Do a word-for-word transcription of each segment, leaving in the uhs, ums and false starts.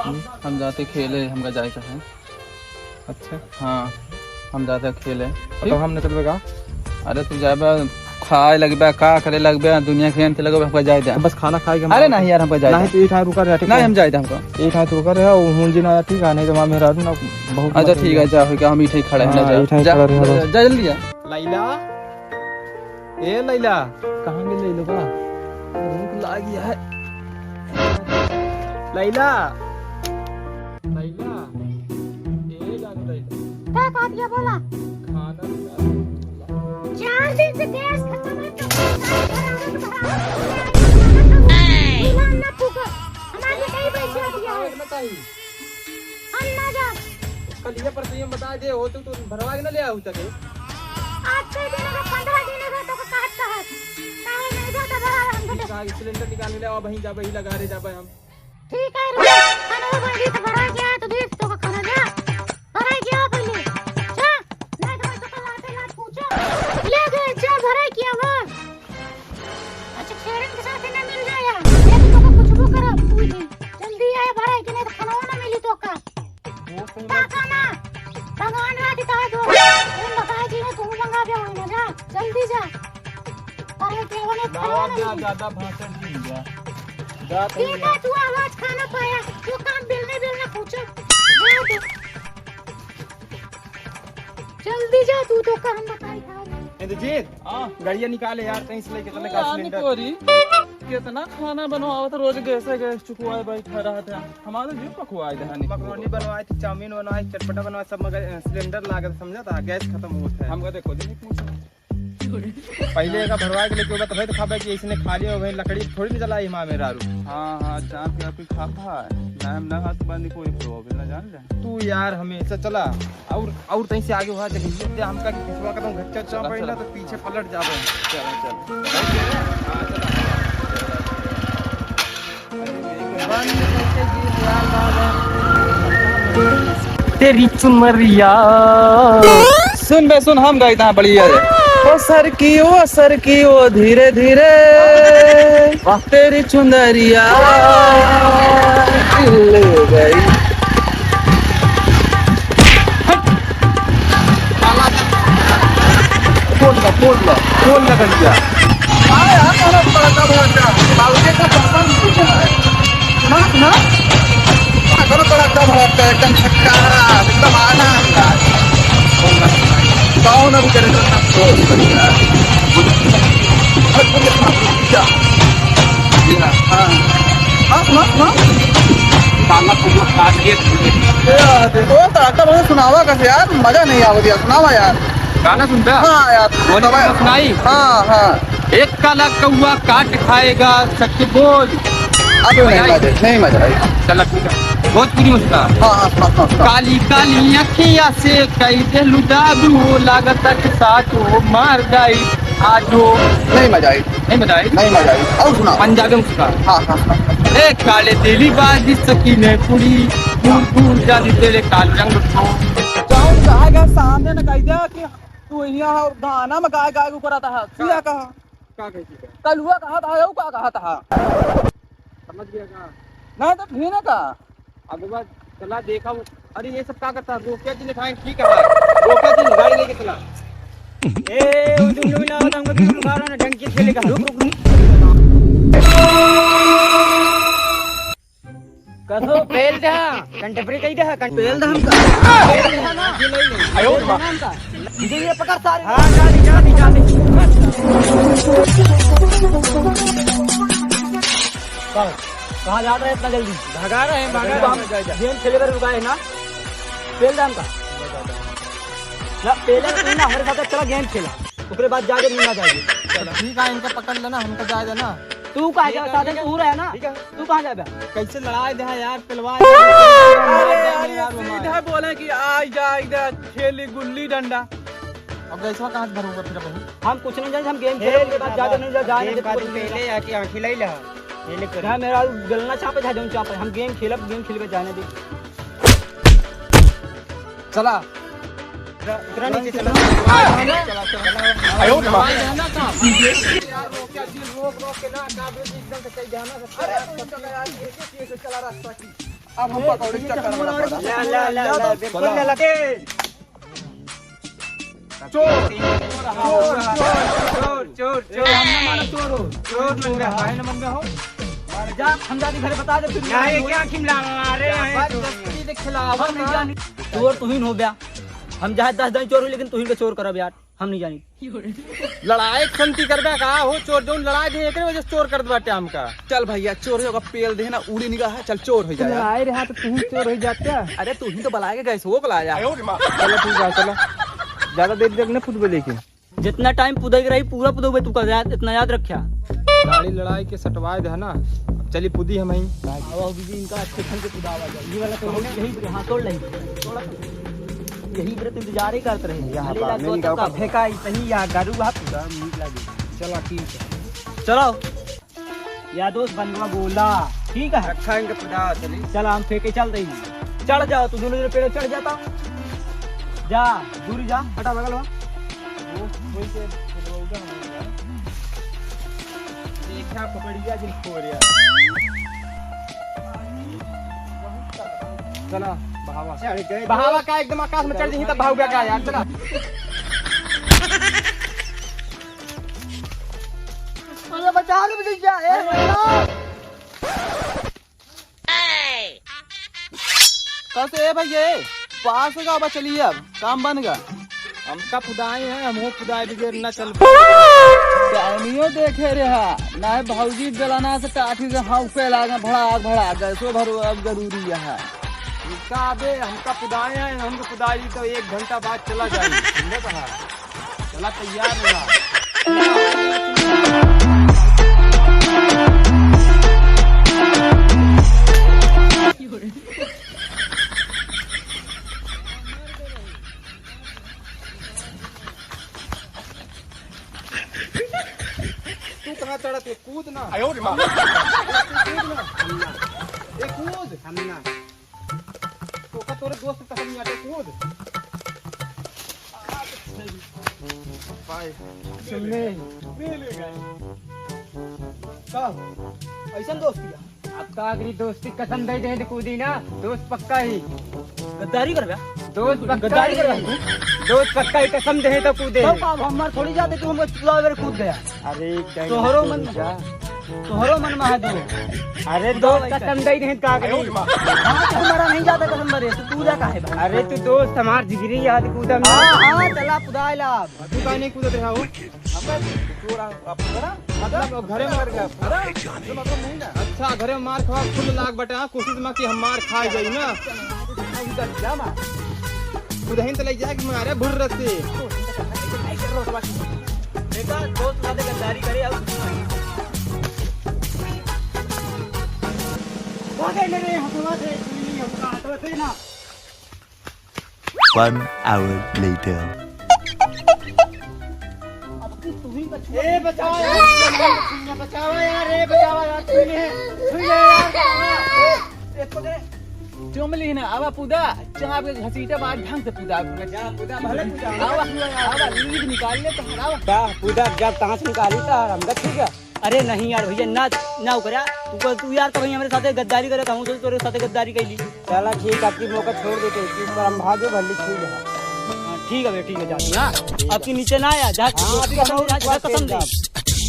हम जाते खेले, हमका जाए का है। अच्छा। हाँ, हम जाते खेले। तो हम निकलबे का? अरे तू जाबे, खाए लगबे, का करे लगबे, दुनिया के अंत लगबे, हमका जाए दे। तो बस खाना खाए के अरे हम नहीं यार, हमका जाए नहीं, दे। तो एक ठाई रुका रहे, ठीक नहीं, है? हम जाए दे हमका। एक ठाई रुका रहे, वो हुंजी ना, ठीक है, नहीं तो वहाँ मेरा ना बहुत अच्छा, ठीक है, जा, हो गया, हम इठे खड़े हैं, हाँ, जा, इठे जा, खड़े रहे जा, बस। जा, जल्दी जा। लैला, ए लैला, कहाँ गेल लैला बा? भूख लागी है। लैला, लैला, ए जान लैला। का कहत हिया बोला? खाना बना। चार दिन से गैस खत्म है, तो चूल्हा ना फूको। हमारे लिए कहीं बैठ जाती है। हम ना जाब। कल ये परसों ये बता दे हो तो तू भरवा के ना ले आऊ तके। आज के दिन का पन्द्रह दिन का तो काट कहत। काहे नहीं जाता भरा हम ठीक है, सिलेंडर निकाल ले, अब वहीं जाबे, ही लगा रे जाबे हम। ठीक है, रुको। खाना वो भाई तो भरा गया है, तो देख तो खाना जा। भरा गया पहले। जा। नहीं तो मैं तो कल आते ना पूछो। ले गए, जा भरा किया वो। अच्छा, छेड़न के साथ ही ना मिल जाया। ये तो तोका कुछ भी करो, पूछ। जल्दी आए भरा कि नहीं तो खाना ना मिली तोका। वो सही बात। का खाना? भगवान राखी तो है दो। तुम बताए जी, तुम मंगा दे वहीं जा। जल्दी जा। अरे, केवल एक लावा खाना जा, नहीं। ज्यादा भाषण नहीं जा। जा, ठीक है, तू आवाज खाना पाया। तू काम बेलने बेलना पूछो। जा तू। जल्दी जा तू, तो काम बताई खाओ। इंद्रजीत, हाँ। गाड़िया निकाले यार, कहीं से लेके चले अरे का यार सिलेंडर। निकोरी, कितना खाना बनवावत, रोज गैसे गैस चुकवाए बैठा रहत है। हमारा जीव पकवाए दे है निकोरी। मकरोनी बनवाए थे, चाउमीन बनवाए, चटपटा बनवाए, सब मगर, अ, सिलेंडर लागत, समझा था, गैस खत्म होत है। हमका देखो जी, नहीं पूछो। पहले एका भरवा के लेके बा, तबे तो खाबे कि इसने खाली हो गई, लकड़ी थोड़ी ना जलाई माँ मेरा रू। हाँ, हाँ, चाप के आपकी खाता है। ना हम ना हाथ बांधी कोई प्रॉब्लम ना जान ले। तू यार हमेशा चला, और, और तहीं से आगे हुआ जगह ये दे हमका कि पिछवा का तुम घच्चा चला, चाप पड़ी ना चला। तो पीछे पलट जाबे। चला, चला। हाँ, चला। तेरी चुनरिया। सुन बे सुन, हम गाइत हाँ बढ़िया है। ओ सरकी, ओ सरकी, ओ धीरे धीरे। वाह। तेरी चुनरिया ले गई। खोल ला, खोल ला, खोल ला गंजिया। हाँ यार, करो तड़का भड़का, बाबूजी का पसंद कुछ है। सुना, सुना। हाँ, करो तड़का भड़का, एकदम झक्कास, एकदम आनंद आ जाए। कौन अब करे तो सब सोच सकता है। हाँ। हाँ, सुना, सुना। गाना तो बहुत काट दिए तुमने। ए, देखो, तड़का भड़का सुनावा कैसे यार, मजा नहीं आवत यार, सुनावा यार। गाना सुनता? हाँ यार, बोली तब तो सुनाई। हाँ, हाँ। एक काला कौआ काट खाएगा, सच बोल। अब नहीं मजा आई? मजा, नहीं मजा आई। चला ठीक है, भोजपुरी में सुना। हाँ, हाँ, सुना, सुना, सुना। काली काली अखिया से कई देलू जादू, लागत कि साचो मार जाई आजो। नहीं मजा आई। नहीं मजा आई? नहीं मजा आई। और सुना। पंजाबी में सुना। हाँ, हाँ, सुना। ए काले दिली बाजी सकीने कुड़ी, दूर दूर जानी तेरे काल रंग को। जौन कहा गया सामने न कह दिया कि तू यहाँ गाना में गाय गाय ऊपर आता है। तू क्या कहा? का कही थी? कलुआ कहा था, यू का कहा था? समझ गया का? नहीं तो ठीक है का? अगवा चला देखा वो। अरे ये सब का करता है? रोके दिन खाए, ठीक है। रोके दिन गाड़ी लेके चला। ए, उन तुम लोग ना बताऊंगा कि तुम गाना ना ढंग से खेलेगा। रुक, रुक, रुक। कसो पेल दे, कंटेम्परेरी कही दे, कं-, पेल दे हमका। पेल दे ना। आयो रे बाप। इधर ये पकड़ सारे। हाँ, जा दे, जा दे, जा दे। कहाँ, कहाँ जा रहे इतना जल्दी? भगा रहे हैं, भगा रहे हैं। जा, जा। गेम खेले कर रुका है ना? पेल दे हमका। ना, पेले तू ना, हमारे साथ चला गेम खेला। ओकरे बाद जाके नींद आ जाएगी। चलो, ठीक है, इनका पकड़ लेना, हमको जाए देना। तू कहाँ ठीक है, जावे? साथ में ठीक है। तू रहे ना। ठीक है। तू कहाँ जावे? कैसे लड़ाई दे यार, पेलवा दे अरे यार, यार, ये यार, सीधा बोले कि आ जा इधर खेली गुल्ली डंडा। अब गैसवा कहाँ से भरूंगा फिर बहू? हम कुछ नहीं जानते, हम गेम खेले, उसके बाद जाके नहीं जा, जाने दे, पहले आके आँखी लाई ला। पहले कर। मेरा गलना चापे, जा जौन चापे, हम गेम खेलब, गेम खेलबे, जाने दे। चला। उतरा, उतरा नीचे, चला। चला, चला। आयो, भाई, रहना कहाँ? यार, रोक, यार, रोक, रोक के ना, का बे, एकदम से कहीं जाना, सबसे अरे, यार, तुम सबसे तो यार, ये, ये, ये, चला रास्ता की। अब हम पकौड़ी चक्कर में पड़ा। ला, ला, ला, ला, बिल्कुल चला। ला, ला, दे। चोर, चोर, चोर, चोर, चोर। ए, हम ना मानो चोर हो। चोर बन गया। काहे ना बन गया हो? जा, हम जाके घरे बता दे, फिर नहीं, क्या खिलावा? अरे, जबरदस्ती से खिलावा, हम नहीं जानी। चोर तुहिन हो बया। हम चाहे दस दाईं चोर होई, लेकिन तुहिन के चोर करब यार। हम नहीं जानी। लड़ाई के संति करबे का हो? चोर जौन लड़ाई दे, एकरे वजह से चोर करत बाटे हमका। चल भैया, चोर होई, ओका पेल दे ना, उड़ी निगाह है, चल चोर हो जाए। लड़ाई रहा तो तुहिन चोर हो जाते। अरे तुहिन तो बलाए के गैस हो बलाया। चलो ठीक है, चलो। ज्यादा देर तक नहीं फुदबे लेके। जितना टाइम पुदई के रही, पूरा पुदौबे तू का याद, इतना याद रख्या। गाड़ी लड़ाई के सटवाए दे ना, अब चली पुदी हम ही। आवा दीदी, इनका अच्छे ढंग से पुदावा जाए। ये वाला तो यही, हाँ, तोड़ ले। यही व्रत इंतजार ही करत रहे। यहाँ भले पर लाग मेरी दो गाँव तब का का फेंका, सही या गरू हाथ पूरा नीक लागे। चला, ठीक है। चलो। या दोस्त बनवा बोला, ठीक है? अच्छा, इनका पुदा चली। चला, हम फेंके चल रही। चढ़ जाओ, तू दोनों जने पेड़ चढ़ जाता। जा, दूर जा, हटा बगल में। वो, वही से, ठीक है, पकड़िया जिन खो रहा। चला, बहावा। चढ़ गए। बहावा का एकदम आकाश में चढ़ जही तब भाग गया यार, चला। अरे बचा लो भैया, ए भैया। कस ए भैया, पास का बा, चलिए अब, काम बन गा। हमका पुदाए हैं, हम हो पुदाए बगैर ना चल पाए। टाइमियो देखे रहा, ना भौजी जलाना से टाठी से हाँफे लागे, भड़ाक, भड़ाक, गैसो भरो अब जरूरी है। इसका अबे हमका पुदाए हैं, हमको पुदाई तो एक घंटा बाद चला जाए, समझे कहा? चला तैयार रहा। तू कहाँ चढ़त है? कूद ना। आयो रे माँ। कूद ना। ए, कूद। हम ना। तो का तोरे दोस्त का हम यहाँ पे कूद। पाए। सुन ले। ले ले गए। का? ऐसन दोस्ती है? अब का आखिरी दोस्ती कसम दे दे तो कूदी ना, दोस्त पक्का ही। गद्दारी करबे? दोस्त पक्का गद्दारी ही। करबे? दोस्त पक्का ही, कसम दे तो कूदे। तो का अब हमार थोड़ी जाते तू हमको चुरा कर कूद गया। अरे, तोहरो मन, तोहरो मन में है दो। अरे, दोस्त कसम दे दे का करी? हाँ, तो हमारा नहीं जाता कसम भरे, तो तू जा काहे भाई? अरे, तू दोस्त हमार जिगरी याद कूदम। हाँ, हाँ, चला पुदाई ला। तू काहे नहीं कूदत रहा हो? हमका चोर आ, आप करा? मतलब, अब घरे में मर गया। करा? तो मतलब नहीं ना। अच्छा, घरे में मार खवा, फुल लाग बटे, हाँ, कोशिश में कि हम मार खा जाई ना। उधर जा मार। उधर ही तो ले जाके मारे भुर्र से। देखा, दोस्त साथे गद्दारी करे, अब भागे ले रे, हथवा से, हमका हथवा से ना। One hour later. अब की तू ही बचवा। ए, बचाओ यार, बचाओ यार, ए, बचाओ यार, छुई ले, छुई ले यार, बचाओ। ए, ए, तो दे। चुम ली ना, आवा पुदा, चाप के घसीटा बाहर ढंग से पुदा। जा, पुदा, भले पुदा। आवा, आवा, लीड निकाल ले तो, आवा। का पुदा, जब कहाँ से निकाली तो हमका ठीक है। अरे नहीं यार भैया, ना, ना ओकरा। तू कर, तू यार कभी हमरे साथे गद्दारी करे, तो हम तोरे साथे गद्दारी कैली। चला ठीक, आपकी मौका छोड़ देते हैं, इस पर हम भागे, भले छू ले। हाँ, ठीक है भैया, ठीक है, जा, हाँ। ठीक है। अब तू नीचे ना आया, जा, हाँ, तू अभी हम जा, जा, ऊपर कसम दे। चल जा।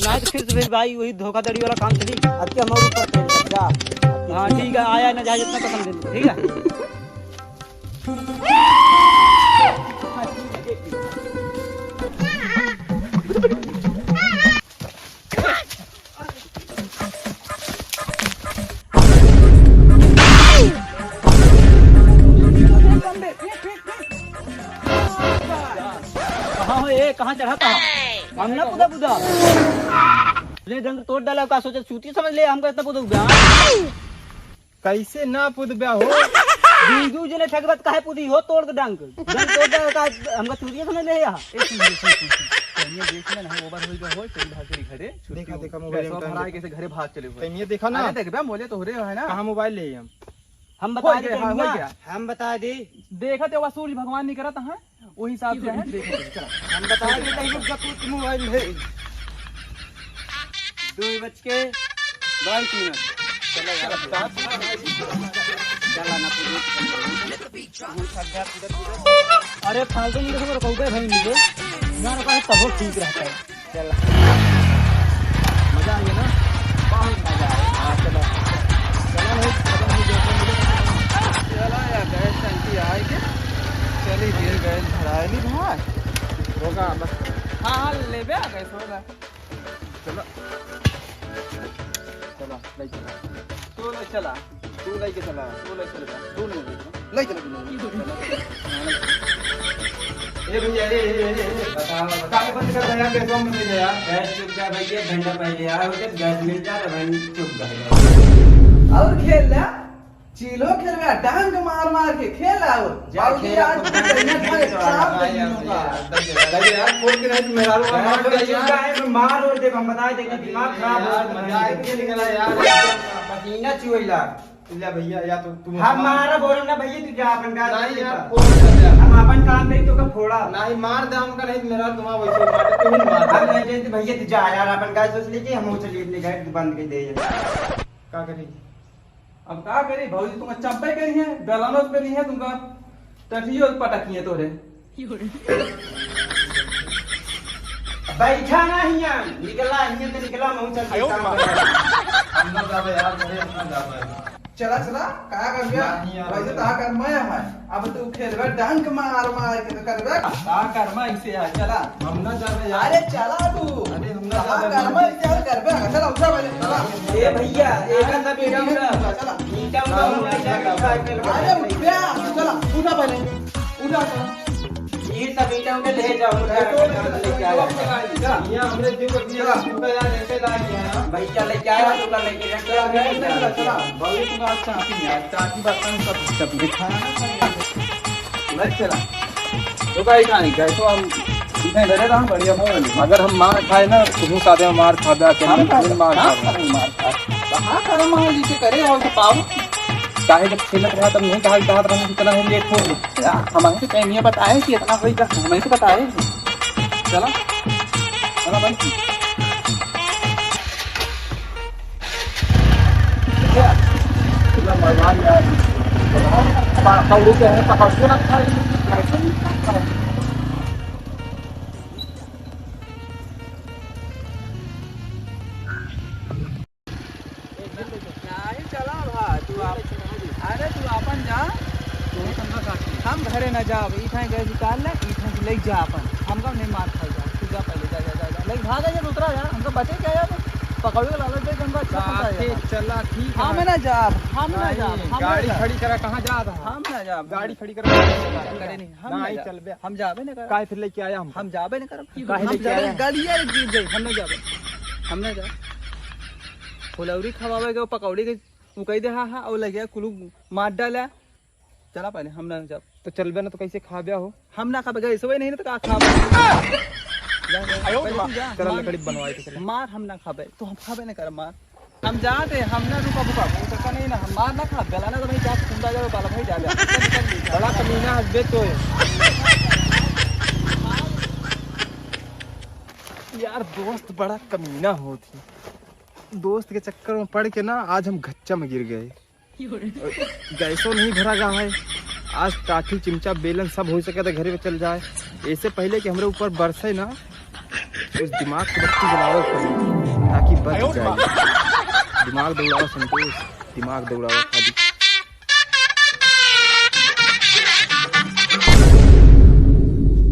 ना तो फिर से फिर भाई वही धोखाधड़ी वाला काम चली। अब क्या हम ऊपर चल जा। हाँ, ठीक है, आया ना, जा, जितना कसम दे, ठीक है। कहाँ हो ए, कहाँ चढ़ा था? हम ना पुदा पुदा। ले डंग तोड़ डाला, का सोचे सूती समझ ले, हमको इतना पुदा उगा। कैसे ना पुदब्या हो? दू, दू जने ठगबत काहे पुदी हो, तोड़ के डंग। डंग तोड़ दे का, हमका चूतिया समझ ले या? ए, सुन, सुन, सुन, सुन। कहिए देख ले ना, ओवर हो गया हो, चल भाग के घरे, छुट्टी देखा, हो। देखा, मोबाइल पैसा में भरा के से घरे भाग चले हो। कहिए देखा ना। अरे देखबे, मोले तो हो रहे हो, है ना? कहाँ मोबाइल ले हम? हम बता हो दे गया, हाँ, हो कहिया। गया। हम बता दे। देखा ते वह सूरज भगवान नहीं करत हैं, वही हिसाब से है। देखा, देखा, चला। हम बता दे, नहीं रुक जा, तू मोबाइल है। दो बज के बाईस मिनट। चलो यार। चला ना, तू देख। अरे फालतू में देखो, रुकौबे भाई मुझे। ना रुका है, तबो ठीक रहता है। चला। मजा आ गया ना? बहुत मजा आया। हाँ, चलो। चलो भाई, चलो भाई, देखो मुझे। चला यार, गैस टंकी आए के। चली गए, गैस भराए ली भाई। होगा बस। हाँ, हाँ, लेबे आ गैस, होगा। चला। चला, ले चला। तू ले चला। तू लेके चला। तू ले चला। तू ले चला। ले चला, तू ले चला। ए भैया, ए, ए, ए, ए, बताओ, बताओ। काहे बंद कर दिया? गैस बंद कर दिया। गैस चुप जा भैया, एक घंटा पहले आया होते, गैस मिलता तो भाई चुप जा। और खेल ला। चीलो खेलबे, डंक मार मार के खेल आओ। जा बाबूजी, खेल, आज तो तू बढ़िया खेल, ढंग से खेल, चाप भाई, दे यार, दूंगा। यार, दे दे, दे दे यार, फोन के नहीं तो मेरा लो, यार, मार दे यार। चुका है, मैं मार और दे, हम बता दे कि दिमाग खराब हो यार, गया। मजाक के निकला यार, पसीना चुएला। ले भैया, या तो तू हम मार। मारा बोल ना भैया, तू जा अपन काम नहीं देख यार, ले। फोन कर दे। हम अपन काम देख, तो का फोड़ा। नहीं, मार दे हमका, नहीं तो मेरा दिमाग वैसे मार दे, तू ही मार दे। हम नहीं देते भैया, तू जा यार, अपन काम सोच लीजिए, हम चलिए अपने घर बंद कर दे। का करी? अब का करी भौजी, तुमका चब्बे करी है, बेलानो पे नहीं है, तुमका टठियो पटकी है तोरे। बैठा ना हियाँ, निकला हियाँ तो निकला, महू चल के काम करे। हम ना जाबे यार, घरे हम ना जाबे। चला, चला, का करबे? नहीं यार। वैसे तो का करबे है। अब तू खेलबे डंक मार मार के तो करबे। का करबे इसे यार, चला। हम ना जाबे यार। अरे चला तू। अरे हम ना कहाँ जाबे। करबे इसे यार, करबे। चला, उठा पहले, चला। ए भैया, एक अंदर बैठा उठा। चला। ईटा उठा, हम ना जाबे। अरे उठ बे, चला, उठा पहले। उठा, चला। ये सब ईटा उठा ले जाओ, उठा, उठा, उठा, लेके आओ। चला। ये हमरे जीव को दिया, चला। उनका यार ऐसे ना किया ना। भैया लेके आया, तो कल लेके रख दो, चला, चला, चला। बहुत बात चाहती है, चाची बात सब, सब दिखाया ना। ले चला। तो भाई कहाँ गए? तो हम इतने डरे रहा, बढ़िया मोबाइल। अगर हम मार खाए ना, तो साथे में मार खा जा, हम अकेले मार खा। हम मार खा। कहाँ करो मार जी के करे और तो पाओ। काहे जब खेलत रहा तब नहीं कहा, कहा था इतना ही लेट हो गया। यार, हमारे तो टाइम ये बताए कि इतना होई, बस हमें तो बताए। चला, चला भाई। नाही चला भा, तू आप, अरे तू आपन जा। हम घरे ना जाब, ई ठाई गैस उतार ले, ई ठाई से लेके जा आपन। हमका नहीं मार खाई जा, तू जा पहले, जा, जा, जा, जा। लेके भागा जा, उतरा जा, हमका बचे क्या यार? पकौड़ी का लालच दे के हमका अच्छा फंसा है। चला, ठीक है। हम ना जाब, हम ना जाब, हम ना गाड़ी जाब। खड़ी करा, कहाँ जात है? हम ना जाब, गाड़ी खड़ी करा, करे नहीं, हम ना जाब। चलबे। हम जाबे ना करब। काहे फिर लेके आया हम? हम जाबे ना करब। काहे हम लेके जाबे, आया? गाड़िया गिर जाई, हम ना जाबे। हम ना जाब। फुलौरी खवावे के, पकौड़ी के, उ कह दे, हाँ, हाँ, और लगे कुलू मार डाला। चला पहले, हम ना जाब। तो चलबे ना तो कैसे खाबे हो? हम ना खाबे, गैस वही नहीं ना तो का खाबे? जा, जा, आयो पहले माँ। तू जा, चला मार। लकड़ी बनवाए के चला। मार हम ना खाबे, तो हम खाबे ना करब मार। हम जाते, हम ना रुका बुका, वो तो नहीं ना, हम मार ना खाब, बेला ना तो नहीं जाब, कुंदा जाबे, बाला भाई जाबे। बड़ा कमीना हस्बे तो है। यार दोस्त बड़ा कमीना होत ही। दोस्त के चक्कर में पड़ के ना आज हम घच्चा में गिर गए। गैसो नहीं भरा गा है। आज टाठी, चिमचा, बेलन सब हो सके तो घरे में चल जाए। ऐसे पहले कि हमरे ऊपर बरसे ना, उस दिमाग की बत्ती जलावे पड़ी, ताकि बच जाए। दिमाग दौड़ाओ संतोष, दिमाग दौड़ाओ खाली।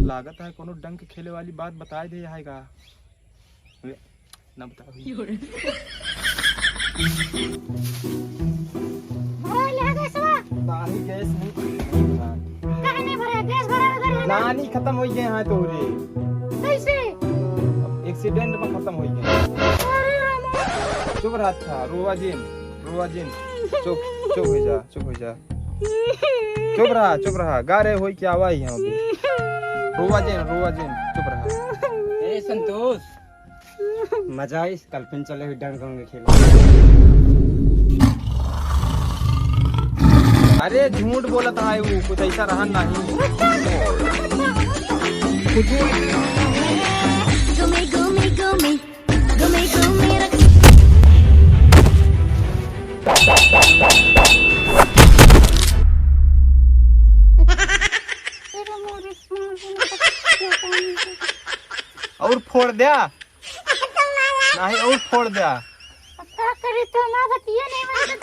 लागत है कोनो डंक खेले वाली बात बताए दे है का। ना बताओ। भरा ले गैसवा? नाही, गैस नहीं भरा। काहे नहीं भरा? गैस भरा उधर है ना। नानी खत्म हो गए हैं तोरे। कैसे? एक्सीडेंट में खत्म हो गए। अरे रामा। चुप रहा, अच्छा, रोवा जिन, रोवा जिन। चुप, चुप हो जा, चुप हो जा। चुप रहा, चुप रहा। गा रहे होई क्या हुआ ही हम अभी। रोवा जिन, रोवा जिन, चुप रहा। ए संतोष, मजा आई, कल फिर चले हुए डंक होंगे खेले। अरे झूठ बोलत है वो, कुछ ऐसा रहा नहीं। घूमे, घूमे, घूमे, घूमे, घूमे रख। और फोड़ द्या। नहीं, और फोड़ द्या। अब का करी, तो हमार बतिया नहीं मानत।